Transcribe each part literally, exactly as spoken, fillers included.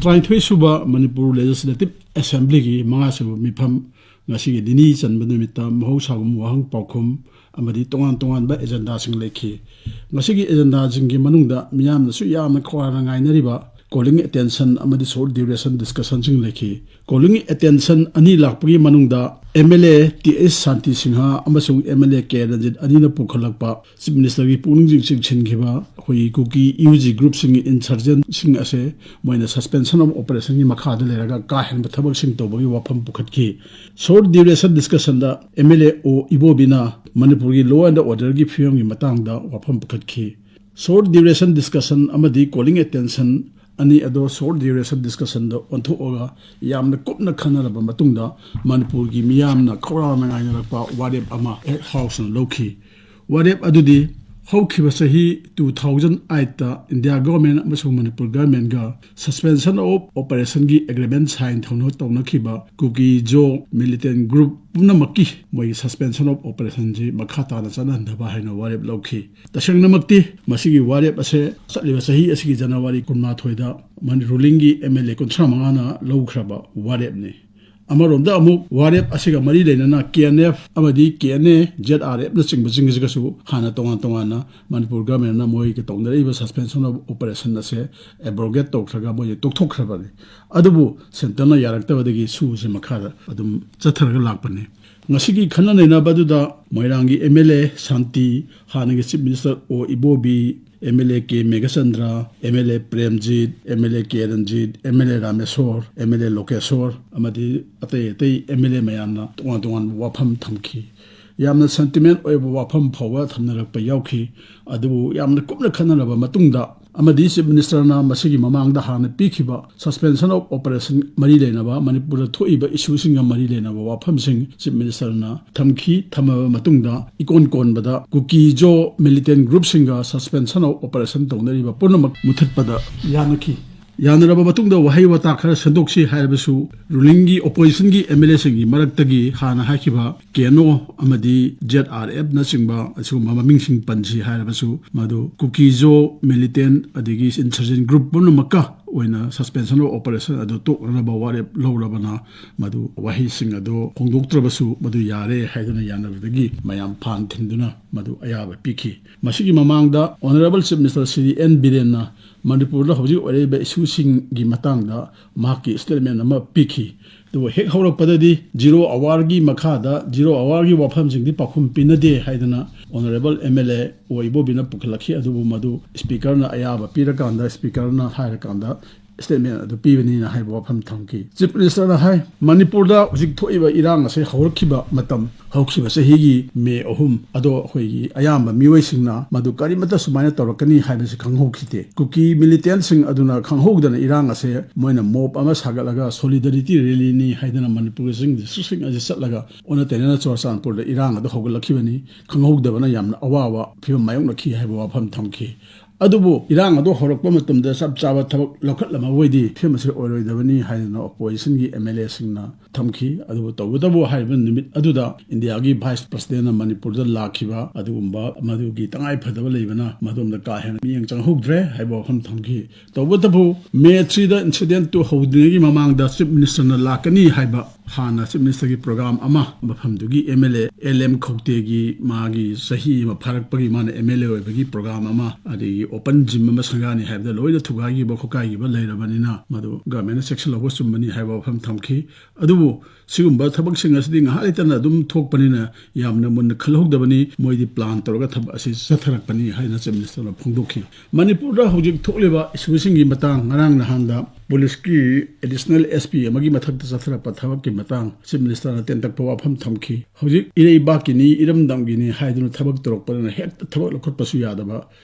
ꯇꯔꯥꯅꯤꯊꯣꯏ ꯁꯨꯕ ꯃꯅꯤꯄꯨꯔ ꯂꯦꯖꯤꯁꯂꯦꯇꯤꯚ ꯑꯦꯁꯦꯝꯕ꯭ꯂꯤꯒꯤ ꯃꯉꯥ ꯁꯨꯕ ꯃꯤꯐꯝ ꯉꯁꯤꯒꯤ ꯅꯤꯅꯤ ꯆꯟꯕ ꯅꯨꯃꯤꯠꯇ ꯃꯍꯧꯁꯥꯒꯨꯝ ꯋꯥꯍꯪ ꯄꯥꯎꯈꯨꯝ ꯑꯃꯗꯤ ꯇꯣꯉꯥꯟ ꯇꯣꯉꯥꯟꯕ ꯑꯦꯖꯦꯟꯗꯥꯁꯤꯡ ꯂꯩꯈꯤ꯫ ꯉꯁꯤꯒꯤ ꯑꯦꯖꯦꯟꯗꯥꯁꯤꯡꯒꯤ ꯃꯅꯨꯡꯗ ꯃꯤꯌꯥꯝꯅꯁꯨ ꯌꯥꯝꯅ ꯈꯧꯔꯥꯡꯅ ꯉꯥꯏꯅꯔꯤꯕ calling attention ꯑꯃꯗꯤ short duration discussionꯁꯤꯡ ꯂꯩꯈꯤ꯫ Calling attention ꯑꯅꯤ ꯂꯥꯛꯄꯒꯤ ꯃꯅꯨꯡꯗ MLA T H ꯁꯥꯟꯇꯤ ꯁꯤꯡꯍ ꯑꯃꯁꯨꯡ MLA K ꯔꯟꯖꯤꯠ ꯑꯅꯤꯅ ꯄꯨꯈꯠꯂꯛꯄ Chief Ministerꯒꯤ ꯄꯨꯛꯅꯤꯡ ꯆꯤꯡꯁꯤꯟꯈꯤꯕ ꯑꯩꯈꯣꯏꯒꯤ ꯀꯨꯀꯤ UG groupꯁꯤꯡꯒꯤ insurgentꯁꯤꯡ ꯑꯁꯦ ꯃꯣꯏꯅ suspension of operationꯒꯤ ꯃꯈꯥꯗ ꯂꯩꯔꯒ ꯀꯥ ꯍꯦꯟꯕ ꯊꯕꯛꯁꯤꯡ ꯇꯧꯕꯒꯤ ꯋꯥꯐꯝ ꯄꯨꯈꯠꯈꯤ꯫ Short duration discussionꯗ MLA ꯑꯣ ꯏꯕꯣꯕꯤꯅ ꯃꯅꯤꯄꯨꯔꯒꯤ law and orderꯒꯤ ꯐꯤꯕꯝꯒꯤ ꯃꯇꯥꯡꯗ ꯋꯥꯐꯝ ꯄꯨꯈꯠꯈꯤ꯫ Short duration discussion ꯑꯃꯗꯤ calling attention ꯑꯅꯤ ꯑꯗꯣ short duration discussionꯗ ꯑꯣꯟꯊꯣꯛꯑꯒ ꯌꯥꯝꯅ ꯀꯨꯞꯅ ꯈꯟꯅꯔꯕ ꯃꯇꯨꯡꯗ ꯃꯅꯤꯄꯨꯔꯒꯤ ꯃꯤꯌꯥꯝꯅ ꯈꯧꯔꯥꯡꯅ ꯉꯥꯏꯅꯔꯛꯄ ꯋꯥꯔꯦꯞ ꯑꯃ Eighth Houseꯅ ꯂꯧꯈꯤ꯫ ꯋꯥꯔꯦꯞ ꯑꯗꯨꯗꯤ ꯍꯧꯈꯤꯕ ꯆꯍꯤ two thousand eightꯇ India government ꯑꯃꯁꯨꯡ Manipur governmentꯒ suspension of operationꯒꯤ agreement sign ꯇꯧꯅ ꯇꯧꯅꯈꯤꯕ ꯀꯨꯀꯤ ꯖꯣ militant group ꯄꯨꯝꯅꯃꯛꯀꯤ ꯃꯣꯏꯒꯤ suspension of operationꯁꯤ ꯃꯈꯥ ꯇꯥꯅ ꯆꯠꯅꯍꯟꯗꯕ ꯍꯥꯏꯅ ꯋꯥꯔꯦꯞ ꯂꯧꯈꯤ꯫ ꯇꯁꯦꯡꯅꯃꯛꯇꯤ ꯃꯁꯤꯒꯤ ꯋꯥꯔꯦꯞ ꯑꯁꯦ ꯆꯠꯂꯤꯕ ꯆꯍꯤ ꯑꯁꯤꯒꯤ January ꯀꯨꯟꯃꯥꯊꯣꯏꯗ ꯃꯅꯤ-, rulingꯒꯤ MLA ꯀꯨꯟꯊ꯭ꯔꯥ ꯃꯉꯥꯅ ꯂꯧꯈ꯭ꯔꯕ ꯋꯥꯔꯦꯞꯅꯤ꯫ ꯑꯃꯔꯣꯝꯗ ꯑꯃꯨꯛ ꯋꯥꯔꯦꯞ ꯑꯁꯤꯒ ꯃꯔꯤ ꯂꯩꯅꯅ KNF ꯑꯃꯗꯤ KNA, ZRFꯅꯆꯤꯡꯕꯁꯤꯡ ꯑꯁꯤꯒꯁꯨ ꯍꯥꯟꯅ ꯇꯣꯉꯥꯟ ꯇꯣꯉꯥꯟꯅ ꯃꯅꯤꯄꯨꯔ governmentꯅ ꯃꯣꯏꯒꯤ ꯇꯧꯅꯔꯛꯏꯕ suspension of operation ꯑꯁꯦ abrogate ꯇꯧꯈ꯭ꯔꯒ ꯃꯣꯏꯁꯦ ꯇꯣꯛꯊꯣꯛꯈ꯭ꯔꯕꯅꯤ꯫ ꯑꯗꯨꯕꯨ centreꯅ ꯌꯥꯔꯛꯇꯕꯗꯒꯤ ꯁꯨꯕꯁꯦ ꯃꯈꯥꯗ ꯑꯗꯨꯝ ꯆꯠꯊꯔꯒ ꯂꯥꯛꯄꯅꯤ꯫ ꯉꯁꯤꯒꯤ ꯈꯟꯅ ꯅꯩꯅꯕꯗꯨꯗ ꯃꯣꯏꯔꯥꯡꯒꯤ MLA ꯁꯥꯟꯇꯤ, ꯍꯥꯟꯅꯒꯤ Chief Minister ꯑꯣ ꯏꯕꯣꯕꯤ, MLA ꯀꯦ ꯃꯦꯘꯆꯟꯗ꯭ꯔ, MLA ꯄ꯭ꯔꯦꯝꯖꯤꯠ, MLA ꯀꯦ ꯔꯟꯖꯤꯠ, MLA ꯔꯥꯃꯦꯁꯣꯔ, MLA ꯂꯣꯀꯦꯁꯣꯔ ꯑꯃꯗꯤ ꯑꯇꯩ ꯑꯇꯩ MLA ꯃꯌꯥꯝꯅ ꯇꯣꯉꯥꯟ ꯇꯣꯉꯥꯟꯕ ꯋꯥꯐꯝ ꯊꯝꯈꯤ꯫ ꯌꯥꯝꯅ sentiment ꯑꯣꯏꯕ ꯋꯥꯐꯝ ꯐꯥꯎꯕ ꯊꯝꯅꯔꯛꯄ ꯌꯥꯎꯈꯤ꯫ ꯑꯗꯨꯕꯨ ꯌꯥꯝꯅ ꯀꯨꯞꯅ ꯈꯟꯅꯔꯕ ꯃꯇꯨꯡꯗ ꯑꯃꯗꯤ Chief Ministerꯅ ꯃꯁꯤꯒꯤ ꯃꯃꯥꯡꯗ ꯍꯥꯟꯅ ꯄꯤꯈꯤꯕ suspension of operation ꯃꯔꯤ ꯂꯩꯅꯕ ꯃꯅꯤꯄꯨꯔꯗ ꯊꯣꯛꯏꯕ issueꯁꯤꯡꯒ ꯃꯔꯤ ꯂꯩꯅꯕ ꯋꯥꯐꯝꯁꯤꯡ Chief Ministerꯅ ꯊꯝꯈꯤ꯫ ꯊꯝꯃꯕ ꯃꯇꯨꯡꯗ ꯏꯀꯣꯟ ꯀꯣꯟꯕꯗ ꯀꯨꯀꯤ ꯖꯣ militant groupꯁꯤꯡꯒ suspension of operation ꯇꯧꯅꯔꯤꯕ ꯄꯨꯝꯅꯃꯛ ꯃꯨꯊꯠꯄꯗ ꯌꯥꯅꯈꯤ꯫ ꯌꯥꯅꯔꯕ ꯃꯇꯨꯡꯗ ꯋꯥꯍꯩ ꯋꯥꯇꯥ ꯈꯔ ꯁꯟꯗꯣꯛꯁꯤ ꯍꯥꯏꯔꯕꯁꯨ, rulingꯒꯤ oppositionꯒꯤ MLAꯁꯤꯡꯒꯤ ꯃꯔꯛꯇꯒꯤ ꯍꯥꯟꯅ ꯍꯥꯏꯈꯤꯕ KNO ꯑꯃꯗꯤ ZRFꯅꯆꯤꯡꯕ ꯑꯁꯤꯒꯨꯝꯕ ꯃꯃꯤꯡꯁꯤꯡ ꯄꯟꯁꯤ ꯍꯥꯏꯔꯕꯁꯨ, ꯃꯗꯨ ꯀꯨꯀꯤ ꯖꯣ militant ꯑꯗꯒꯤ insurgent group ꯄꯨꯝꯅꯃꯛꯀ ꯑꯣꯏꯅ suspension of operation ꯑꯗꯨ ꯇꯣꯛꯅꯅꯕ ꯋꯥꯔꯦꯞ ꯂꯧꯔꯕꯅ ꯃꯗꯨ ꯋꯥꯍꯩꯁꯤꯡ ꯑꯗꯨ ꯍꯣꯡꯗꯣꯛꯇ꯭ꯔꯕꯁꯨ ꯃꯗꯨ ꯌꯥꯔꯦ ꯍꯥꯏꯗꯨꯅ ꯌꯥꯅꯕꯗꯒꯤ ꯃꯌꯥꯝ ꯐꯥꯟ ꯊꯤꯟꯗꯨꯅ ꯃꯗꯨ ꯑꯌꯥꯕ ꯄꯤꯈꯤ꯫ ꯃꯁꯤꯒꯤ ꯃꯃꯥꯡꯗ Honourable Chief Minister Shri N ꯕꯤꯔꯦꯟꯅ ꯃꯅꯤꯄꯨꯔꯗ ꯍꯧꯖꯤꯛ ꯑꯣꯏꯔꯛꯏꯕ issueꯁꯤꯡꯒꯤ ꯃꯇꯥꯡꯗ ꯃꯍꯥꯛꯀꯤ statement ꯑꯃ ꯄꯤꯈꯤ꯫ ꯑꯗꯨꯕꯨ ꯍꯦꯛ ꯍꯧꯔꯛꯄꯗꯗꯤ zero hourꯒꯤ ꯃꯈꯥꯗ zero hourꯒꯤ ꯋꯥꯐꯝꯁꯤꯡꯗꯤ ꯄꯥꯎꯈꯨꯝ ꯄꯤꯅꯗꯦ ꯍꯥꯏꯗꯅ Honourable MLA ꯑꯣꯏꯕꯣꯕꯤꯅ ꯄꯨꯈꯠꯂꯛꯈꯤ꯫ ꯑꯗꯨꯕꯨ ꯃꯗꯨ Speakerꯅ ꯑꯌꯥꯕ ꯄꯤꯔꯀꯥꯟꯗ, Speakerꯅ ꯍꯥꯏꯔꯀꯥꯟꯗ statement ꯑꯗꯨ ꯄꯤꯕꯅꯤꯅ ꯍꯥꯏꯕ ꯋꯥꯐꯝ ꯊꯝꯈꯤ꯫ Chief Ministerꯅ ꯍꯥꯏ, ꯃꯅꯤꯄꯨꯔꯗ ꯍꯧꯖꯤꯛ ꯊꯣꯛꯏꯕ ꯏꯔꯥꯡ ꯑꯁꯦ ꯍꯧꯔꯛꯈꯤꯕ ꯃꯇꯝ, ꯍꯧꯈꯤꯕ ꯆꯍꯤꯒꯤ ꯃꯦ ꯑꯍꯨꯝ ꯑꯗꯣ ꯑꯩꯈꯣꯏꯒꯤ ꯑꯌꯥꯝꯕ ꯃꯤꯑꯣꯏꯁꯤꯡꯅ ꯃꯗꯨ ꯀꯔꯤꯃꯠꯇ ꯁꯨꯃꯥꯏꯅ ꯇꯧꯔꯛꯀꯅꯤ ꯍꯥꯏꯕꯁꯤ ꯈꯪꯍꯧꯈꯤꯗꯦ꯫ ꯀꯨꯀꯤ militantꯁꯤꯡ ꯑꯗꯨꯅ ꯈꯪꯍꯧꯗꯅ ꯏꯔꯥꯡ ꯑꯁꯦ ꯃꯣꯏꯅ mob ꯑꯃ ꯁꯥꯒꯠꯂꯒ solidarity rallyꯅꯤ ꯍꯥꯏꯗꯅ ꯃꯅꯤꯄꯨꯔꯒꯤ ꯆꯤꯡ districtꯁꯤꯡ ꯑꯁꯤ ꯆꯠꯂꯒ ꯑꯣꯟꯅ ꯇꯩꯅꯅ ꯆꯨꯔꯆꯥꯟꯄꯨꯔꯗ ꯏꯔꯥꯡ ꯑꯗꯨ ꯍꯧꯒꯠꯂꯛꯈꯤꯕꯅꯤ꯫ ꯈꯪꯍꯧꯗꯕꯅ ꯌꯥꯝꯅ ꯑꯋꯥꯕ ꯐꯤꯕꯝ ꯃꯥꯌꯣꯛꯅꯈꯤ ꯍꯥꯏꯕ ꯋꯥꯐꯝ ꯊꯝꯈꯤ꯫ ꯑꯗꯨꯕꯨ ꯏꯔꯥꯡ ꯑꯗꯨ ꯍꯧꯔꯛꯄ ꯃꯇꯝꯗ ꯆꯞ ꯆꯥꯕ ꯊꯕꯛ ꯂꯧꯈꯠꯂꯝꯃꯕ ꯑꯣꯏꯗꯤ ꯐꯤꯕꯝ ꯑꯁꯤ ꯑꯣꯏꯔꯣꯏꯗꯕꯅꯤ ꯍꯥꯏꯗꯅ oppositionꯒꯤ MLAꯁꯤꯡꯅ ꯊꯝꯈꯤ꯫ ꯑꯗꯨꯕꯨ ꯇꯧꯕꯇꯕꯨ ꯍꯥꯏꯔꯤꯕ ꯅꯨꯃꯤꯠ ꯑꯗꯨꯗ ꯏꯟꯗꯤꯌꯥꯒꯤ Vice Presidentꯅ ꯃꯅꯤꯄꯨꯔꯗ ꯂꯥꯛꯈꯤꯕ ꯑꯗꯨꯒꯨꯝꯕ ꯃꯗꯨꯒꯤ ꯇꯉꯥꯏ ꯐꯗꯕ ꯂꯩꯕꯅ ꯃꯗꯣꯝꯗ ꯀꯥ ꯍꯦꯟꯅ ꯃꯤꯠꯌꯦꯡ ꯆꯪꯍꯧꯗ꯭ꯔꯦ ꯍꯥꯏꯕ ꯋꯥꯐꯝ ꯊꯝꯈꯤ꯫ ꯇꯧꯕꯇꯕꯨ ꯃꯦ threeꯗ incidentꯇꯨ ꯍꯧꯗ꯭ꯔꯤꯉꯩꯒꯤ ꯃꯃꯥꯡꯗ Chief Ministerꯅ ꯂꯥꯛꯀꯅꯤ ꯍꯥꯏꯕ ꯍꯥꯟꯅ Chief Ministerꯒꯤ program ꯑꯃ ꯃꯐꯝꯗꯨꯒꯤ MLA ꯑꯦꯜ ꯑꯦꯝ ꯈꯧꯇꯦꯒꯤ ꯃꯥꯒꯤ ꯆꯍꯤ ꯑꯃ ꯐꯥꯔꯛꯄꯒꯤ ꯃꯥꯅ MLA ꯑꯣꯏꯕꯒꯤ program ꯑꯃ ꯑꯗꯒꯤ open gym ꯑꯃ ꯁꯪꯒꯥꯅꯤ ꯍꯥꯏꯕꯗ ꯂꯣꯏꯅ ꯊꯨꯒꯥꯏꯈꯤꯕ ꯈꯣꯠꯀꯥꯏꯈꯤꯕ ꯂꯩꯔꯕꯅꯤꯅ ꯃꯗꯨ governmentꯅ ꯆꯦꯛꯁꯤꯜꯍꯧꯕ ꯆꯨꯝꯕꯅꯤ ꯍꯥꯏꯕ ꯋꯥꯐꯝ ꯊꯝꯈꯤ꯫ ꯑꯗꯨꯕꯨ ꯁꯤꯒꯨꯝꯕ ꯊꯕꯛꯁꯤꯡ ꯑꯁꯤꯗꯤ ꯉꯥꯏꯍꯥꯛ ꯂꯩꯇꯅ ꯑꯗꯨꯝ ꯊꯣꯛꯄꯅꯤꯅ ꯌꯥꯝꯅ ꯃꯨꯟꯅ ꯈꯜꯍꯧꯗꯕꯅꯤ꯫ ꯃꯣꯏꯗꯤ plan ꯇꯧꯔꯒ ꯊꯕꯛ ꯑꯁꯤ ꯆꯠꯊꯔꯛꯄꯅꯤ ꯍꯥꯏꯅ Chief Ministerꯅ ꯐꯣꯡꯗꯣꯛꯈꯤ꯫ ꯃꯅꯤꯄꯨꯔꯗ ꯍꯧꯖꯤꯛ ꯊꯣꯛꯂꯤꯕ issueꯁꯤꯡꯒꯤ ꯃꯇꯥꯡ ꯉꯔꯥꯡ ꯅꯍꯥꯟꯗ policeꯀꯤ additional SP ꯑꯃꯒꯤ ꯃꯊꯛꯇ ꯆꯠꯊꯔꯛꯄ ꯊꯕꯛꯀꯤ ꯃꯇꯥꯡ Chief Ministerꯅ ꯇꯦꯟꯇꯛꯄ ꯋꯥꯐꯝ ꯊꯝꯈꯤ꯫ ꯍꯧꯖꯤꯛ ꯏꯔꯩꯕꯥꯛꯀꯤꯅꯤ, ꯏꯔꯝꯗꯝꯒꯤꯅꯤ ꯍꯥꯏꯗꯨꯅ ꯊꯕꯛ ꯇꯧꯔꯛꯄꯗꯨꯅ ꯍꯦꯛꯇ ꯊꯕꯛ ꯂꯧꯈꯠꯄꯁꯨ ꯌꯥꯗꯕ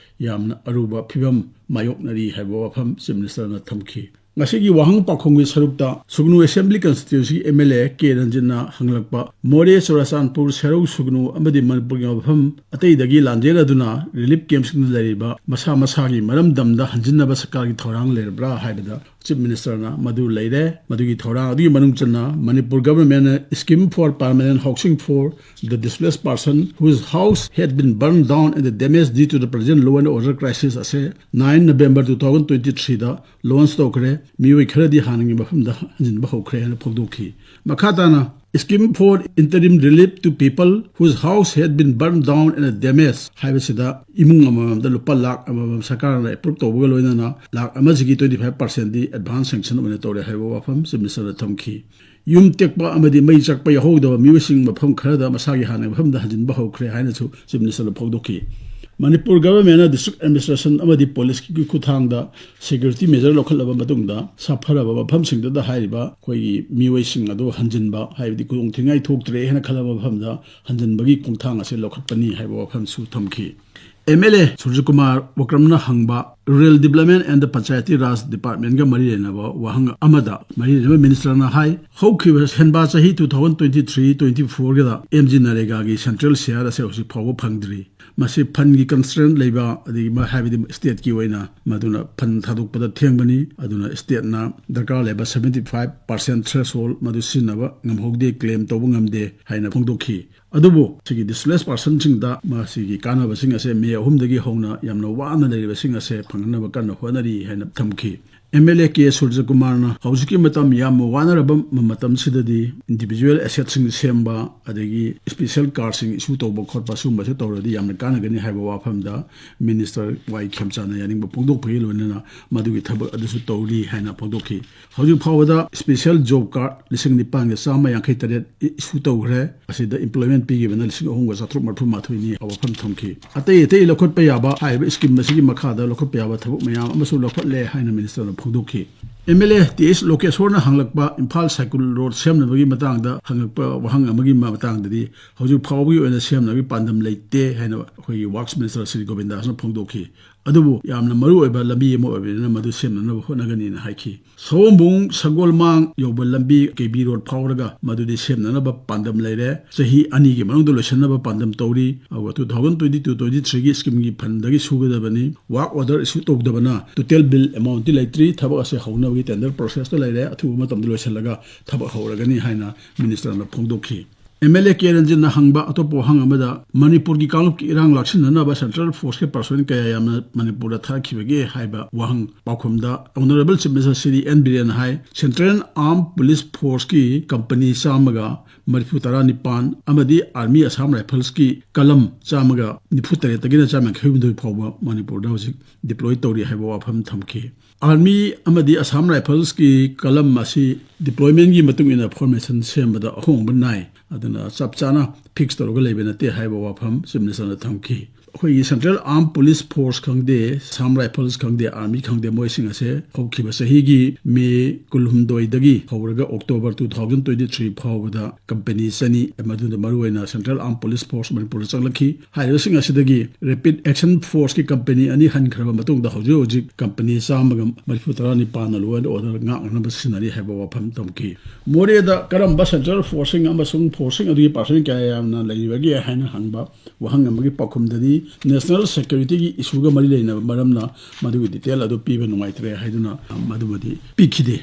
ꯌꯥꯝꯅ ꯑꯔꯨꯕ ꯐꯤꯕꯝ ꯃꯥꯌꯣꯛꯅꯔꯤ ꯍꯥꯏꯕ ꯋꯥꯐꯝ Chief Ministerꯅ ꯊꯝꯈꯤ꯫ ꯉꯁꯤꯒꯤ ꯋꯥꯍꯪ ꯄꯥꯎꯈꯨꯝꯒꯤ ꯁꯔꯨꯛꯇ ꯁꯨꯒꯅꯨ Assembly Constituencyꯒꯤ MLA ꯀꯦ ꯔꯟꯖꯟꯅ ꯍꯪꯂꯛꯄ ꯃꯣꯔꯦ, ꯆꯨꯔꯆꯥꯟꯄꯨꯔ, ꯁꯦꯔꯧ, ꯁꯨꯒꯅꯨ ꯑꯃꯗꯤ ꯃꯅꯤꯄꯨꯔꯒꯤ ꯃꯐꯝ ꯑꯇꯩꯗꯒꯤ ꯂꯥꯟꯖꯦꯟꯅꯗꯨꯅ relief campꯁꯤꯡꯗ ꯂꯩꯔꯤꯕ ꯃꯁꯥ ꯃꯁꯥꯒꯤ ꯃꯔꯝꯗꯝꯗ ꯍꯟꯖꯤꯟꯅꯕ ꯁꯔꯀꯥꯔꯒꯤ ꯊꯧꯔꯥꯡ ꯂꯩꯔꯕ꯭ꯔꯥ ꯍꯥꯏꯕꯗ Chief Minister ꯅ ꯃꯗꯨ ꯂꯩꯔꯦ꯫ ꯃꯗꯨꯒꯤ ꯊꯧꯔꯥꯡ ꯑꯗꯨꯒꯤ ꯃꯅꯨꯡ ꯆꯟꯅ Manipur Government ꯅ Scheme for Permanent Housing for the Displaced Person whose house had been burned down and the damage due to the present law and order crisis ꯑꯁꯦ nine November two thousand twenty three ꯗ launch ꯇꯧꯈ꯭ꯔꯦ꯫ ꯃꯤꯑꯣꯏ ꯈꯔꯗꯤ ꯍꯥꯟꯅꯒꯤ ꯃꯐꯝꯗ ꯍꯟꯖꯤꯟꯕ ꯍꯧꯈ꯭ꯔꯦ ꯍꯥꯏꯅ ꯐꯣꯡꯗꯣꯛꯈꯤ꯫ ꯃꯈꯥ ꯇꯥꯅ Scheme for Interim Relief to People whose house had been burned down and damaged ꯍꯥꯏꯕꯁꯤꯗ ꯏꯃꯨꯡ ꯑꯃꯃꯝꯗ ꯂꯨꯄꯥ ꯂꯥꯈ ꯑꯃꯃꯝ ꯁꯔꯀꯥꯔꯅ approve ꯇꯧꯕꯒ ꯂꯣꯏꯅꯅ ꯂꯥꯈ ꯑꯃꯁꯤꯒꯤ twenty five percent ꯗꯤ advance sanction ꯑꯣꯏꯅ ꯇꯧꯔꯦ ꯍꯥꯏꯕ ꯋꯥꯐꯝ Chief Minister ꯅ ꯊꯝꯈꯤ꯫ ꯌꯨꯝ ꯇꯦꯛꯄ ꯑꯃꯗꯤ ꯃꯩ ꯆꯥꯛꯄ ꯌꯥꯎꯍꯧꯗꯕ ꯃꯤꯑꯣꯏꯁꯤꯡ ꯃꯐꯝ ꯈꯔꯗ ꯃꯁꯥꯒꯤ ꯍꯥꯟꯅꯒꯤ ꯃꯐꯝꯗ ꯍꯟꯖꯤꯟꯕ ꯍꯧꯈ꯭ꯔꯦ ꯍꯥꯏꯅꯁꯨ Chief Minister ꯅ ꯐꯣꯡꯗꯣꯛꯈꯤ꯫ Manipur Government ꯅ District Administration ꯑꯃꯗꯤ Police ꯀꯤ ꯈꯨꯠꯊꯥꯡꯗ security measure ꯂꯧꯈꯠꯂꯕ ꯃꯇꯨꯡꯗ ꯁꯥꯐꯔꯕ ꯃꯐꯝꯁꯤꯡꯗꯨꯗ ꯍꯥꯏꯔꯤꯕ ꯑꯩꯈꯣꯏꯒꯤ ꯃꯤꯑꯣꯏꯁꯤꯡ ꯑꯗꯨ ꯍꯟꯖꯤꯟꯕ, ꯍꯥꯏꯕꯗꯤ ꯈꯨꯗꯣꯡ ꯊꯤꯅꯤꯡꯉꯥꯏ ꯊꯣꯛꯇ꯭ꯔꯦ ꯍꯥꯏꯅ ꯈꯜꯂꯕ ꯃꯐꯝꯗ ꯍꯟꯖꯤꯟꯕꯒꯤ ꯈꯣꯡꯊꯥꯡ ꯑꯁꯤ ꯂꯧꯈꯠꯄꯅꯤ ꯍꯥꯏꯕ ꯋꯥꯐꯝꯁꯨ ꯊꯝꯈꯤ꯫ M L A ꯁꯨꯔꯖꯀꯨꯃꯥꯔ ꯋꯥꯀ꯭ꯔꯝꯅ ꯍꯪꯕ, Rural Development and the Panchayati Raj Department ꯒ ꯃꯔꯤ ꯂꯩꯅꯕ ꯋꯥꯍꯪ ꯑꯃꯗ ꯃꯔꯤ ꯂꯩꯅꯕ Minister ꯅ ꯍꯥꯏ, ꯍꯧꯈꯤꯕ ꯁꯦꯟꯕꯥ ꯆꯍꯤ two thousand twenty three twenty four good M G NREGA ꯒꯤ central share ꯑꯁꯤ ꯍꯧꯖꯤꯛ ꯐꯥꯎꯕ ꯐꯪꯗ꯭ꯔꯤ꯫ ꯃꯁꯤ fund ꯒꯤ constraint ꯂꯩꯕ, ꯑꯗꯒꯤ ꯃ-, ꯍꯥꯏꯕꯗꯤ state ꯀꯤ ꯑꯣꯏꯅ ꯃꯗꯨꯅ fund ꯊꯥꯗꯣꯛꯄꯗ ꯊꯦꯡꯕꯅꯤ꯫ ꯑꯗꯨꯅ state ꯅ ꯗꯔꯀꯥꯔ ꯂꯩꯕ seventy five percent threshold ꯃꯗꯨ ꯁꯤꯖꯤꯟꯅꯕ ꯉꯝꯍꯧꯗꯦ, claim ꯇꯧꯕ ꯉꯝꯗꯦ ꯍꯥꯏꯅ ꯐꯣꯡꯗꯣꯛꯈꯤ꯫ ꯑꯗꯨꯕꯨ ꯁꯤꯒꯤ displaced person ꯁꯤꯡꯗ ꯃꯁꯤꯒꯤ ꯀꯥꯟꯅꯕꯁꯤꯡ ꯑꯁꯦ May ꯑꯍꯨꯝꯗꯒꯤ ꯍꯧꯅ ꯌꯥꯝꯅ ꯋꯥꯅ ꯂꯩꯔꯤꯕꯁꯤꯡ ꯑꯁꯦ ꯐꯪꯍꯟꯅꯕ ꯀꯟꯅ ꯍꯣꯠꯅꯔꯤ ꯍꯥꯏꯅ ꯊꯝꯈꯤ꯫ M L A K ꯁꯨꯔꯖꯀꯨꯃꯥꯔꯅ ꯍꯧꯖꯤꯛꯀꯤ ꯃꯇꯝ ꯌꯥꯝꯅ ꯋꯥꯅꯔꯕ ꯃ-, ꯃꯇꯝꯁꯤꯗꯗꯤ individual asset ꯁꯤꯡ ꯁꯦꯝꯕ, ꯑꯗꯒꯤ special card ꯁꯤꯡ issue ꯇꯧꯕ ꯈꯣꯠꯄ ꯁꯤꯒꯨꯝꯕꯁꯦ ꯇꯧꯔꯗꯤ ꯌꯥꯝꯅ ꯀꯥꯟꯅꯒꯅꯤ ꯍꯥꯏꯕ ꯋꯥꯐꯝꯗ Minister ꯋꯥꯏ ꯈꯦꯝꯆꯥꯟꯅ ꯌꯥꯅꯤꯡꯕ ꯐꯣꯡꯗꯣꯛꯄꯒꯤ ꯂꯣꯏꯅꯅ ꯃꯗꯨꯒꯤ ꯊꯕꯛ ꯑꯗꯨꯁꯨ ꯇꯧꯔꯤ ꯍꯥꯏꯅ ꯐꯣꯡꯗꯣꯛꯈꯤ꯫ ꯍꯧꯖꯤꯛ ꯐꯥꯎꯕꯗ special job card ꯂꯤꯁꯤꯡ ꯅꯤꯄꯥꯟꯒ ꯆꯥꯝꯃ ꯌꯥꯡꯈꯩ ꯇꯔꯦꯠ issue ꯇꯧꯈ꯭ꯔꯦ꯫ ꯑꯁꯤꯗ employment ꯄꯤꯈꯤꯕꯅ ꯂꯤꯁꯤꯡ ꯑꯍꯨꯝꯒ ꯆꯥꯇ꯭ꯔꯨꯛ ꯃꯔꯤꯐꯨ ꯃꯥꯊꯣꯏꯅꯤ ꯋꯥꯐꯝ ꯊꯝꯈꯤ꯫ ꯑꯇꯩ ꯑꯇꯩ ꯂꯧꯈꯠꯄ ꯌꯥꯕ ꯍꯥꯏꯔꯤꯕ scheme ꯑꯁꯤꯒꯤ ꯃꯈꯥꯗ ꯂꯧꯈꯠꯄ ꯌꯥꯕ ꯊꯕꯛ ꯃꯌꯥꯝ ꯑꯃꯁꯨ ꯂꯧꯈꯠꯂꯦ ꯍꯥꯏꯅ Minister ꯅ ꯐꯣꯡꯗꯣꯛꯈꯤ꯫ M L A T H ꯂꯣꯀꯦꯁꯣꯔꯅ ꯍꯪꯂꯛꯄ ꯏꯝꯐꯥꯜ ꯁꯥꯏꯀꯨꯜ ꯔꯣꯗ ꯁꯦꯝꯅꯕꯒꯤ ꯃꯇꯥꯡꯗ ꯍꯪꯂꯛꯄ ꯋꯥꯍꯪ ꯑꯃꯒꯤ ꯃꯇꯥꯡꯗꯗꯤ ꯍꯧꯖꯤꯛ ꯐꯥꯎꯕꯒꯤ ꯑꯣꯏꯅ ꯁꯦꯝꯅꯕꯒꯤ ꯄꯥꯟꯗꯝ ꯂꯩꯇꯦ ꯍꯥꯏꯅ ꯑꯩꯈꯣꯏꯒꯤ Works Minister ꯁ꯭ꯔꯤ ꯒꯣꯕꯤꯟꯗꯥꯁꯅ ꯐꯣꯡꯗꯣꯛꯈꯤ꯫ ꯑꯗꯨꯕꯨ ꯌꯥꯝꯅ ꯃꯔꯨ ꯑꯣꯏꯕ ꯂꯝꯕꯤ ꯑꯃ ꯑꯣꯏꯕꯅꯤꯅ ꯃꯗꯨ ꯁꯦꯝꯅꯅꯕ ꯍꯣꯠꯅꯒꯅꯤꯅ ꯍꯥꯏꯈꯤ꯫ ꯁꯑꯣꯝꯕꯨꯡ ꯁꯒꯣꯜꯃꯥꯡ ꯌꯧꯕ ꯂꯝꯕꯤ ꯀꯦ ꯕꯤ ꯔꯣꯗ ꯐꯥꯎꯔꯒ ꯃꯗꯨꯗꯤ ꯁꯦꯝꯅꯅꯕ ꯄꯥꯟꯗꯝ ꯂꯩꯔꯦ꯫ ꯆꯍꯤ ꯑꯅꯤꯒꯤ ꯃꯅꯨꯡꯗ ꯂꯣꯏꯁꯤꯟꯅꯕ ꯄꯥꯟꯗꯝ ꯇꯧꯔꯤ꯫ ꯑꯗꯨꯒ two thousand twenty two twenty three ꯒꯤ ꯁ꯭ꯀꯤꯝꯒꯤ ꯐꯟꯗꯒꯤ ꯁꯨꯒꯗꯕꯅꯤ꯫ ꯋꯥꯔꯛ ꯑꯣꯔꯗꯔ ꯏꯁꯨ ꯇꯧꯗꯕꯅ ꯇꯣꯇꯦꯜ ꯕꯤꯜ ꯑꯦꯃꯥꯎꯟꯠꯇꯤ ꯂꯩꯇ꯭ꯔꯤ꯫ ꯊꯕꯛ ꯑꯁꯦ ꯍꯧꯅꯕꯒꯤ ꯇꯦꯟꯗꯔ ꯄ꯭ꯔꯣꯁꯦꯁꯇ ꯂꯩꯔꯦ꯫ ꯑꯊꯨꯕ ꯃꯇꯝꯗ ꯂꯣꯏꯁꯤꯜꯂꯒ ꯊꯕꯛ ꯍꯧꯔꯒꯅꯤ ꯍꯥꯏꯅ ꯃꯤꯅꯤꯁꯇꯔꯅ ꯐꯣꯡꯗꯣꯛꯈꯤ꯫ ꯑꯦꯝ ꯑꯦꯜ ꯑꯦ ꯀꯦ ꯔꯟꯖꯟꯅ ꯍꯪꯕ ꯑꯇꯣꯞꯄ ꯋꯥꯍꯪ ꯑꯃꯗ, ꯃꯅꯤꯄꯨꯔꯒꯤ ꯀꯥꯡꯂꯨꯞꯀꯤ ꯏꯔꯥꯡ ꯂꯥꯛꯁꯤꯟꯅꯅꯕ ꯁꯦꯟꯇ꯭ꯔꯦꯜ ꯐꯣꯔꯁꯀꯤ ꯄꯥꯔꯁꯣꯅꯦꯜ ꯀꯌꯥ ꯌꯥꯝꯅ ꯃꯅꯤꯄꯨꯔꯗ ꯊꯥꯔꯛꯈꯤꯕꯒꯦ ꯍꯥꯏꯕ ꯋꯥꯍꯪ ꯄꯥꯎꯈꯨꯝꯗ, honourable chief minister Shri N ꯕꯤꯔꯦꯟꯅ ꯍꯥꯏ, ꯁꯦꯟꯇ꯭ꯔꯦꯜ ꯑꯥꯔꯝ ꯄꯨꯂꯤꯁ ꯐꯣꯔꯁꯀꯤ ꯀꯝꯄꯅꯤ ꯆꯥꯝꯃꯒ ꯃꯔꯤꯐꯨ ꯇꯔꯥ ꯅꯤꯄꯥꯟ ꯑꯃꯗꯤ ꯑꯥꯔꯃꯤ ꯑꯁꯥꯝ ꯔꯥꯏꯐꯜꯁꯀꯤ ꯀꯂꯝ ꯆꯥꯝꯃꯒ ꯅꯤꯐꯨ ꯇꯔꯦꯠꯇꯒꯤꯅ ꯆꯥꯝꯃ ꯌꯥꯡꯈꯩ ꯍꯨꯝꯗꯣꯏ ꯐꯥꯎꯕ ꯃꯅꯤꯄꯨꯔꯗ ꯍꯧꯖꯤꯛ ꯗꯤꯄ꯭ꯂꯣꯏ ꯇꯧꯔꯤ ꯍꯥꯏꯕ ꯋꯥꯐꯝ ꯊꯝꯈꯤ꯫ ꯑꯥꯔꯃꯤ ꯑꯃꯗꯤ ꯑꯁꯥꯝ ꯔꯥꯏꯐꯜꯁꯀꯤ ꯀꯂꯝ ꯑꯁꯤ ꯗꯤꯄ꯭ꯂꯣꯏꯃꯦꯟꯒꯤ ꯃꯇꯨꯡ ꯏꯟꯅ ꯐꯣꯔꯃꯦꯁꯟ ꯁꯦꯝꯕꯗ ꯑꯍꯣꯡꯕ ꯅꯥꯏ, ꯑꯗꯨꯅ ꯆꯞ ꯆꯥꯅ ꯐꯤꯛꯁ ꯇꯧꯔꯒ ꯂꯩꯕ ꯅꯠꯇꯦ ꯍꯥꯏꯕ ꯋꯥꯐꯝ ꯆꯤꯐ ꯃꯤꯅꯤꯁꯇꯔꯅ ꯊꯝꯈꯤ꯫ ꯑꯩꯈꯣꯏꯒꯤ ꯁꯦꯟꯇ꯭ꯔꯦꯜ ꯑꯥꯔꯝ ꯄꯨꯂꯤꯁ ꯐꯣꯔꯁ ꯈꯪꯗꯦ, ꯑꯁꯥꯝ ꯔꯥꯏꯐꯜꯁ ꯈꯪꯗꯦ, ꯑꯥꯔꯃꯤ ꯈꯪꯗꯦ, ꯃꯣꯏꯁꯤꯡ ꯑꯁꯦ ꯍꯧꯈꯤꯕ ꯆꯍꯤꯒꯤ ꯃꯦ ꯀꯨꯟꯍꯨꯝꯗꯣꯏꯗꯒꯤ ꯍꯧꯔꯒ October two thousand twenty three ꯐꯥꯎꯕꯗ ꯀꯝꯄꯅꯤ ꯆꯅꯤ, ꯃꯗꯨꯗ ꯃꯔꯨꯑꯣꯏꯅ ꯁꯦꯟꯇ꯭ꯔꯦꯜ ꯑꯥꯔꯝ ꯄꯨꯂꯤꯁ ꯐꯣꯔꯁ ꯃꯅꯤꯄꯨꯔꯗ ꯆꯪꯂꯛꯈꯤ꯫ ꯍꯥꯏꯔꯤꯕꯁꯤꯡ ꯑꯁꯤꯗꯒꯤ ꯔꯦꯄꯤꯗ ꯑꯦꯛꯁꯟ ꯐꯣꯔꯁꯀꯤ ꯀꯝꯄꯅꯤ ꯑꯅꯤ ꯍꯟꯈ꯭ꯔꯕ ꯃꯇꯨꯡꯗ ꯍꯧꯖꯤꯛ ꯍꯧꯖꯤꯛ ꯀꯝꯄꯅꯤ ꯆꯥꯝꯃꯒ ꯃꯔꯤꯐꯨ ꯇꯔꯥ ꯅꯤꯄꯥꯟꯅ ꯂꯣ ꯑꯦꯟ ꯑꯣꯔꯗꯔ ꯉꯥꯛꯅꯅꯕ ꯁꯤꯖꯤꯟꯅꯔꯤ ꯍꯥꯏꯕ ꯋꯥꯐꯝ ꯊꯝꯈꯤ꯫ ꯃꯣꯔꯦꯗ ꯀꯔꯝꯕ ꯁꯦꯟꯇ꯭ꯔꯦꯜ ꯐꯣꯔꯁꯁꯤꯡ ꯑꯃꯁꯨꯡ ꯐꯣꯔꯁꯁꯤꯡ ꯑꯗꯨꯒꯤ ꯄꯥꯔꯁꯦꯟ ꯀꯌꯥ ꯌꯥꯝꯅ ꯂꯩꯔꯤꯕꯒꯦ ꯍꯥꯏꯅ ꯍꯪꯕ ꯋꯥꯍꯪ ꯑꯃꯒꯤ ꯄꯥꯎꯈꯨꯝꯗꯗꯤ, ꯅꯦꯁꯅꯦꯜ ꯁꯦꯀ꯭ꯌꯨꯔꯤꯇꯤꯒꯤ ꯏꯁꯨꯒ ꯃꯔꯤ ꯂꯩꯅꯕ ꯃꯔꯝꯅ ꯃꯗꯨꯒꯤ ꯗꯤꯇꯦꯜ ꯑꯗꯨ ꯄꯤꯕ ꯅꯨꯡꯉꯥꯏꯇ꯭ꯔꯦ ꯍꯥꯏꯗꯨꯅ ꯃꯗꯨꯃꯗꯤ ꯄꯤꯈꯤꯗꯦ꯫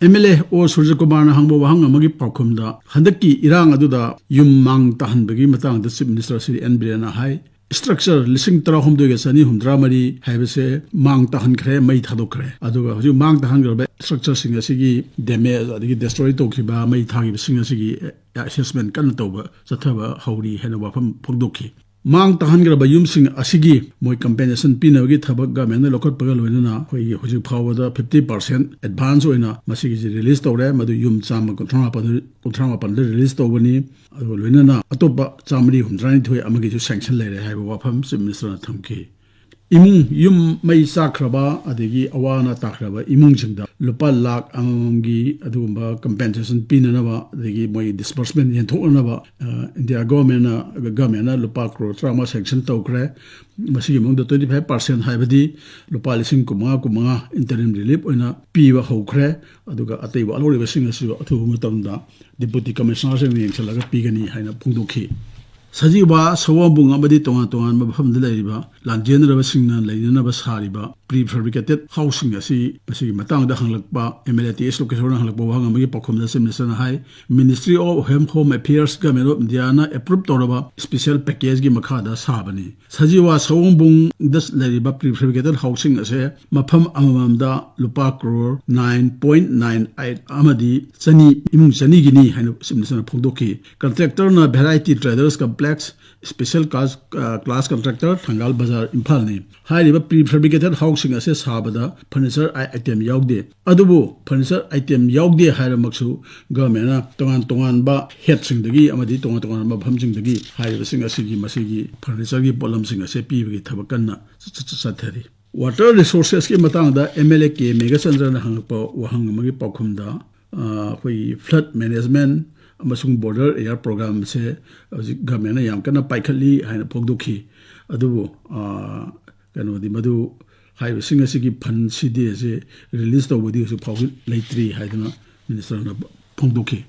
ꯑꯦꯝ ꯑꯦꯜ ꯑꯦ ꯑꯣ ꯁꯨꯔꯖꯀꯨꯃꯥꯔꯅ ꯍꯪꯕ ꯋꯥꯍꯪ ꯑꯃꯒꯤ ꯄꯥꯎꯈꯨꯝꯗ, ꯍꯟꯗꯛꯀꯤ ꯏꯔꯥꯡ ꯑꯗꯨꯗ ꯌꯨꯝ ꯃꯥꯡ ꯇꯥꯍꯟꯕꯒꯤ ꯃꯇꯥꯡꯗ ꯆꯤꯐ ꯃꯤꯅꯤꯁꯇꯔ ꯁ꯭ꯔꯤ ꯑꯦꯟ ꯕꯤꯔꯦꯟꯅ ꯍꯥꯏ, ꯁ꯭ꯇ꯭ꯔꯛꯆꯔ ꯂꯤꯁꯤꯡ ꯇꯔꯥꯍꯨꯝꯗꯣꯏꯒ ꯆꯅꯤ ꯍꯨꯝꯗ꯭ꯔꯥ ꯃꯔꯤ ꯍꯥꯏꯕꯁꯦ ꯃꯥꯡ ꯇꯥꯍꯟꯈ꯭ꯔꯦ, ꯃꯩ ꯊꯥꯗꯣꯛꯈ꯭ꯔꯦ꯫ ꯑꯗꯨꯒ ꯍꯧꯖꯤꯛ ꯃꯥꯡ ꯇꯥꯍꯟꯈ꯭ꯔꯕ ꯁ꯭ꯇ꯭ꯔꯛꯆꯔꯁꯤꯡ ꯑꯁꯤꯒꯤ ꯗꯦꯃꯦꯖ ꯑꯗꯒꯤ ꯗꯦꯁꯇ꯭ꯔꯣꯏ ꯇꯧꯈꯤꯕ, ꯃꯩ ꯊꯥꯈꯤꯕꯁꯤꯡ ꯑꯁꯤꯒꯤ ꯑꯦꯁꯦꯁꯃꯦꯟ ꯀꯟꯅ ꯇꯧꯕ ꯆꯠꯊꯕ ꯍꯧꯔꯤ ꯍꯥꯏꯅ ꯋꯥꯐꯝ ꯐꯣꯡꯗꯣꯛꯈꯤ꯫ ꯃꯥꯡ ꯇꯥꯍꯟꯈ꯭ꯔꯕ ꯌꯨꯝꯁꯤꯡ ꯑꯁꯤꯒꯤ ꯃꯣꯏ ꯀꯝꯄꯦꯟꯁꯦꯁꯟ ꯄꯤꯅꯕꯒꯤ ꯊꯕꯛ ꯒꯚꯔꯟꯃꯦꯟꯅ ꯂꯧꯈꯠꯄꯒ ꯂꯣꯏꯅꯅ ꯑꯩꯈꯣꯏꯒꯤ ꯍꯧꯖꯤꯛ ꯐꯥꯎꯕꯗ ꯐꯤꯐꯇꯤ ꯄꯥꯔꯁꯦꯟ ꯑꯦꯗꯚꯥꯟꯁ ꯑꯣꯏꯅ ꯃꯁꯤꯒꯤꯁꯤ ꯔꯤꯂꯤꯁ ꯇꯧꯔꯦ꯫ ꯃꯗꯨ ꯌꯨꯝ ꯆꯥꯝꯃ ꯀꯨꯟꯊ꯭ꯔꯥ ꯃꯥꯄꯟ, ꯀꯨꯟꯊ꯭ꯔꯥ ꯃꯥꯄꯟꯗ ꯔꯤꯂꯤꯁ ꯇꯧꯕꯅꯤ꯫ ꯑꯗꯨꯒ ꯂꯣꯏꯅꯅ ꯑꯇꯣꯞꯄ ꯆꯥꯃꯔꯤ ꯍꯨꯝꯗ꯭ꯔꯥꯅꯤꯊꯣꯏ ꯑꯃꯒꯤꯁꯨ ꯁꯦꯡꯁꯟ ꯂꯩꯔꯦ ꯍꯥꯏꯕ ꯋꯥꯐꯝ ꯆꯤꯐ ꯃꯤꯅꯤꯁꯇꯔꯅ ꯊꯝꯈꯤ꯫ ꯏꯃꯨꯡ ꯌꯨꯝ ꯃꯩ ꯆꯥꯛꯈ꯭ꯔꯕ ꯑꯗꯒꯤ ꯑꯋꯥ ꯑꯅꯥ ꯇꯥꯈ꯭ꯔꯕ ꯏꯃꯨꯡꯁꯤꯡꯗ ꯂꯨꯄꯥ ꯂꯥꯈ ꯑꯃꯃꯝꯒꯤ ꯑꯗꯨꯒꯨꯝꯕ compensation ꯄꯤꯅꯅꯕ, ꯑꯗꯒꯤ ꯃꯣꯏ disbursement ꯌꯦꯟꯊꯣꯛꯅꯅꯕ, ꯑ, ꯏꯟꯗꯤꯌꯥ ꯒꯣꯔꯃꯦꯟꯅ, ꯒꯣꯔꯃꯦꯟꯅ ꯂꯨꯄꯥ ꯀ꯭ꯔꯣꯔ ꯇꯔꯥꯃꯉꯥ sanction ꯇꯧꯈ꯭ꯔꯦ꯫ ꯃꯁꯤꯒꯤ ꯃꯅꯨꯡꯗ twenty five percent ꯍꯥꯏꯕꯗꯤ ꯂꯨꯄꯥ ꯂꯤꯁꯤꯡ ꯀꯨꯟꯃꯉꯥ, ꯀꯨꯟꯃꯉꯥ interim relief ꯑꯣꯏꯅ ꯄꯤꯕ ꯍꯧꯈ꯭ꯔꯦ꯫ ꯑꯗꯨꯒ ꯑꯇꯩ ꯋꯥꯠꯍꯧꯔꯤꯕꯁꯤꯡ ꯑꯁꯤꯁꯨ ꯑꯊꯨꯕ ꯃꯇꯝꯗ Deputy Commissionerꯁꯤꯡꯅ ꯌꯦꯡꯁꯤꯜꯂꯒ ꯄꯤꯒꯅꯤ ꯍꯥꯏꯅ ꯐꯣꯡꯗꯣꯛꯈꯤ꯫ ꯁꯖꯤꯋꯥ, ꯁꯑꯣꯝꯕꯨꯡ ꯑꯃꯗꯤ ꯇꯣꯉꯥꯟ ꯇꯣꯉꯥꯟꯕ ꯃꯐꯝꯗ ꯂꯩꯔꯤꯕ ꯂꯥꯟꯖꯦꯟꯅꯔꯕꯁꯤꯡꯅ ꯂꯩꯅꯅꯕ ꯁꯥꯔꯤꯕ prefabricated houseꯁꯤꯡ ꯑꯁꯤ, ꯃꯁꯤꯒꯤ ꯃꯇꯥꯡꯗ ꯍꯪꯂꯛꯄ MLA ꯇꯤ ꯑꯦꯁ ꯂꯣꯀꯦꯁꯣꯔꯅ ꯍꯪꯂꯛꯄ ꯋꯥꯍꯪ ꯑꯃꯒꯤ ꯄꯥꯎꯈꯨꯝꯗ Chief Ministerꯅ high, Ministry of Home, Home Affairs, Government of Indiaꯅ approve ꯇꯧꯔꯕ special packageꯀꯤ ꯃꯈꯥꯗ ꯁꯥꯕꯅꯤ꯫ ꯁꯖꯤꯋꯥ ꯁꯑꯣꯝꯕꯨꯡꯗ ꯂꯩꯔꯤꯕ prefabricated houseꯁꯤꯡ ꯑꯁꯦ ꯃꯐꯝ ꯑꯃꯃꯝꯗ ꯂꯨꯄꯥ crore nine point nine eight ꯑꯃꯗꯤ ꯆꯅꯤ, ꯏꯃꯨꯡ ꯆꯅꯤꯒꯤꯅꯤ ꯍꯥꯏꯅ Chief Ministerꯅ ꯐꯣꯡꯗꯣꯛꯈꯤ꯫ Contractorꯅ Variety Traders Complex, special class, ꯑ, class contractor, ꯊꯪꯒꯥꯜ ꯕꯖꯥꯔ, ꯏꯝꯐꯥꯜꯅꯤ꯫ ꯍꯥꯏꯔꯤꯕ prefabricated houseꯁꯤꯡ ꯑꯁꯦ ꯁꯥꯕꯗ furniture item ꯌꯥꯎꯗꯦ꯫ ꯑꯗꯨꯕꯨ furniture item ꯌꯥꯎꯗꯦ ꯍꯥꯏꯔꯃꯛꯁꯨ governmentꯅ ꯇꯣꯉꯥꯟ ꯇꯣꯉꯥꯟꯕ headꯁꯤꯡꯗꯒꯤ ꯑꯃꯗꯤ ꯇꯣꯉꯥꯟ ꯇꯣꯉꯥꯟꯕ ꯃꯐꯝꯁꯤꯡꯗꯒꯤ ꯍꯥꯏꯔꯤꯕꯁꯤꯡ ꯑꯁꯤꯒꯤ, ꯃꯁꯤꯒꯤ furnitureꯒꯤ ꯄꯣꯠꯂꯝꯁꯤꯡ ꯑꯁꯦ ꯄꯤꯕꯒꯤ ꯊꯕꯛ ꯀꯟꯅ ꯆ-, ꯆ-, ꯆ-, ꯆꯠꯊꯔꯤ꯫ Water resourcesꯀꯤ ꯃꯇꯥꯡꯗ MLA ꯀꯦ ꯃꯦꯘꯆꯟꯗ꯭ꯔꯅ ꯍꯪꯂꯛꯄ ꯋꯥꯍꯪ ꯑꯃꯒꯤ ꯄꯥꯎꯈꯨꯝꯗ, ꯑ, ꯑꯩꯈꯣꯏꯒꯤ flood management ꯑꯃꯁꯨꯡ border area programꯁꯦ ꯍꯧꯖꯤꯛ governmentꯅ ꯌꯥꯝ ꯀꯟꯅ ꯄꯥꯏꯈꯠꯂꯤ ꯍꯥꯏꯅ ꯐꯣꯡꯗꯣꯛꯈꯤ꯫ ꯑꯗꯨꯕꯨ, ꯑ, ꯀꯩꯅꯣꯗꯤ ꯃꯗꯨ ꯍꯥꯏꯔꯤꯕꯁꯤꯡ ꯑꯁꯤꯒꯤ fund ꯁꯤꯗꯤ ꯑꯁꯤ release ꯇꯧꯕꯗꯤ ꯍꯧꯖꯤꯛ ꯐꯥꯎꯕ ꯂꯩꯇ꯭ꯔꯤ ꯍꯥꯏꯗꯨꯅ Ministerꯅ ꯐꯣꯡꯗꯣꯛꯈꯤ꯫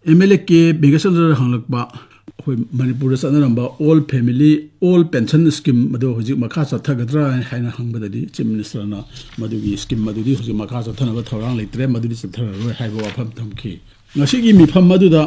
MLA ꯀꯦ ꯃꯦꯘꯆꯟꯗ꯭ꯔꯅ ꯍꯪꯂꯛꯄ, ꯑꯩꯈꯣꯏ ꯃꯅꯤꯄꯨꯔꯗ ꯆꯠꯅꯔꯝꯕ all family, all pension scheme ꯃꯗꯨ ꯍꯧꯖꯤꯛ ꯃꯈꯥ ꯆꯠꯊꯒꯗ꯭ꯔꯥ ꯍꯥꯏꯅ ꯍꯪꯕꯗꯗꯤ Chief Ministerꯅ ꯃꯗꯨꯒꯤ scheme ꯑꯗꯨꯗꯤ ꯍꯧꯖꯤꯛ ꯃꯈꯥ ꯆꯠꯊꯅꯕ ꯊꯧꯔꯥꯡ ꯂꯩꯇ꯭ꯔꯦ, ꯃꯗꯨꯗꯤ ꯆꯠꯊꯔꯔꯣꯏ ꯍꯥꯏꯕ ꯋꯥꯐꯝ ꯊꯝꯈꯤ꯫ ꯉꯁꯤꯒꯤ ꯃꯤꯐꯝ ꯑꯗꯨꯗ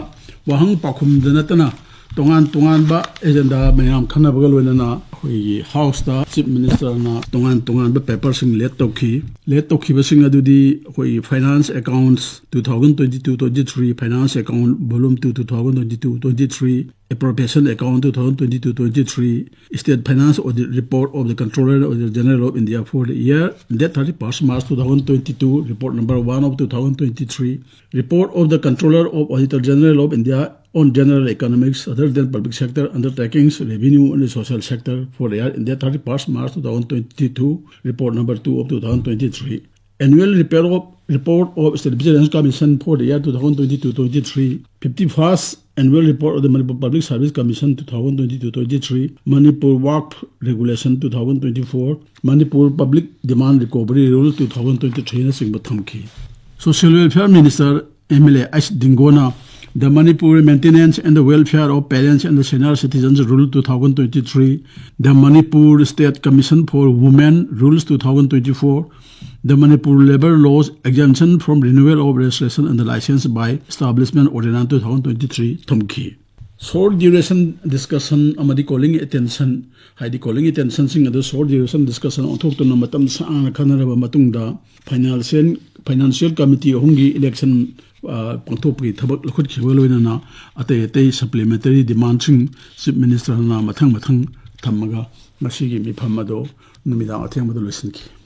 ꯋꯥꯍꯪ ꯄꯥꯎꯈꯨꯝꯗ ꯅꯠꯇꯅ ꯇꯣꯉꯥꯟ ꯇꯣꯉꯥꯟꯕ agenda ꯃꯌꯥꯝ ꯈꯟꯅꯕꯒ ꯂꯣꯏꯅꯅ ꯑꯩꯈꯣꯏꯒꯤ Houseꯇ Chief Ministerꯅ ꯇꯣꯉꯥꯟ ꯇꯣꯉꯥꯟꯕ paperꯁꯤꯡ late ꯇꯧꯈꯤ꯫ Late ꯇꯧꯈꯤꯕꯁꯤꯡ ꯑꯗꯨꯗꯤ ꯑꯩꯈꯣꯏꯒꯤ finance accounts two thousand twenty-two twenty-three, finance account volume two two thousand twenty-two twenty-three, Appropriation Account two thousand twenty-two twenty-three, State Finance Audit Report of the Controller, Auditor General of India for the year ended thirty-first March two thousand twenty-two, Report number one of two thousand twenty-three, Report of the Controller of Auditor General of India on general economics other than public sector undertakings, revenue and social sector for the year ended thirty-first March two thousand twenty-two, Report number two of two thousand twenty-three. Annual report of, report of State Vigilance Commission for the year two thousand twenty-two twenty-three, fifty-first Annual Report of the Manipur Public Service Commission two thousand twenty-two twenty-three, Manipur Work Regulation two thousand twenty-four, Manipur Public Demand Recovery Rule two thousand twenty-three ꯅꯆꯤꯡꯕ ꯊꯝꯈꯤ꯫ Social Welfare Minister M L A H Dingona, the Manipur Maintenance and the Welfare of Parents and the Senior Citizens Rule two thousand twenty-three, the Manipur State Commission for Women Rules two thousand twenty-four, the Manipur Labour Laws Exemption from Renewal of Registration and the License by Establishment Ordinance two thousand twenty-three ꯊꯝꯈꯤ꯫ Short duration discussion ꯑꯃꯗꯤ calling attention, ꯍꯥꯏꯗꯤ calling attentionꯁꯤꯡ ꯑꯗꯨ short duration discussion ꯑꯣꯟꯊꯣꯛꯇꯨꯅ ꯃꯇꯝ ꯁꯥꯡꯅ ꯈꯟꯅꯔꯕ ꯃꯇꯨꯡꯗ financial, financial committee ꯑꯍꯨꯝꯒꯤ election, ꯑ, ꯄꯥꯡꯊꯣꯛꯄꯒꯤ ꯊꯕꯛ ꯂꯧꯈꯠꯈꯤꯕꯒ ꯂꯣꯏꯅꯅ ꯑꯇꯩ ꯑꯇꯩ supplementary demandꯁꯤꯡ Chief Ministerꯅ ꯃꯊꯪ ꯃꯊꯪ ꯊꯝꯃꯒ ꯉꯁꯤꯒꯤ ꯃꯤꯐꯝ ꯑꯗꯨ ꯅꯨꯃꯤꯗꯥꯡ ꯑꯊꯦꯡꯕꯗ ꯂꯣꯏꯁꯤꯟꯈꯤ꯫